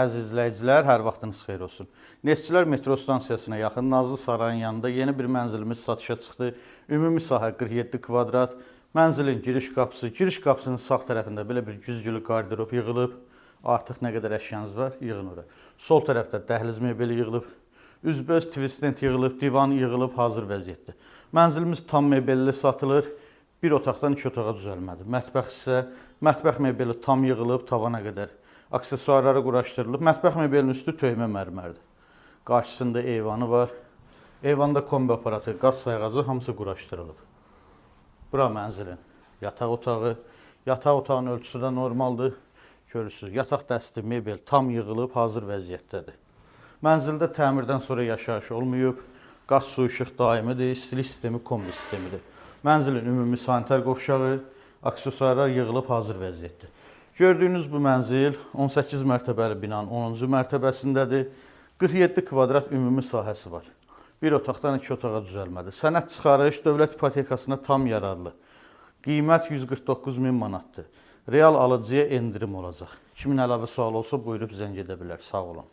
Əziz izləyicilər, hər vaxtınız xeyir olsun. Neftçilər metro stansiyasına yaxın Nazlı Sarayın yanında yeni bir mənzilimiz satışa çıxdı. Ümumi sahə 47 kvadrat. Mənzilin giriş qapısı, giriş qapısının sağ tərəfində belə bir güzgülü qardırob yığılıb. Artıq nə qədər əşyanız var, yığın ora. Sol tərəfdə dəhliz mebeli yığılıb. Üzbəüz tvistent yığılıb, divan yığılıb, hazır vəziyyətdə. Mənzilimiz tam mebelli satılır. Bir otaqdan iki otağa düzəlmədir. Mətbəx isə mətbəx mebeli tam yığılıb tavana qədər. Aksesuarları quraşdırılıb. Mətbəx mebelinin üstü töhmə mərmərdir. Qarşısında eyvanı var. Eyvanda kombi aparatı, qaz sayğacı hamısı quraşdırılıb. Bura mənzilin yataq otağı. Yataq otağının ölçüsü də normaldır. Görürsüz, yataq dəsti, mebel tam yığılıb, hazır vəziyyətdədir. Mənzildə təmirdən sonra yaşayış olmayıb. Qaz, su, işıq daimidir, istilik sistemi kombi sistemidir. Mənzilin ümumi sanitar qovşağı, aksesuarlar yığılıb hazır vəziyyətdə. Gördüyünüz bu mənzil 18 mərtəbəli binanın 10-cu mərtəbəsindədir. 47 kvadrat ümumi sahəsi var. Bir otaqdan iki otağa düzəlmədir. Sənəd çıxarış dövlət ipotekasına tam yararlı. Qiymət 149 min manatdır. Real alıcıya endirim olacaq. Kimin əlavə sualı olsa buyurub zəng edə bilər. Sağ olun.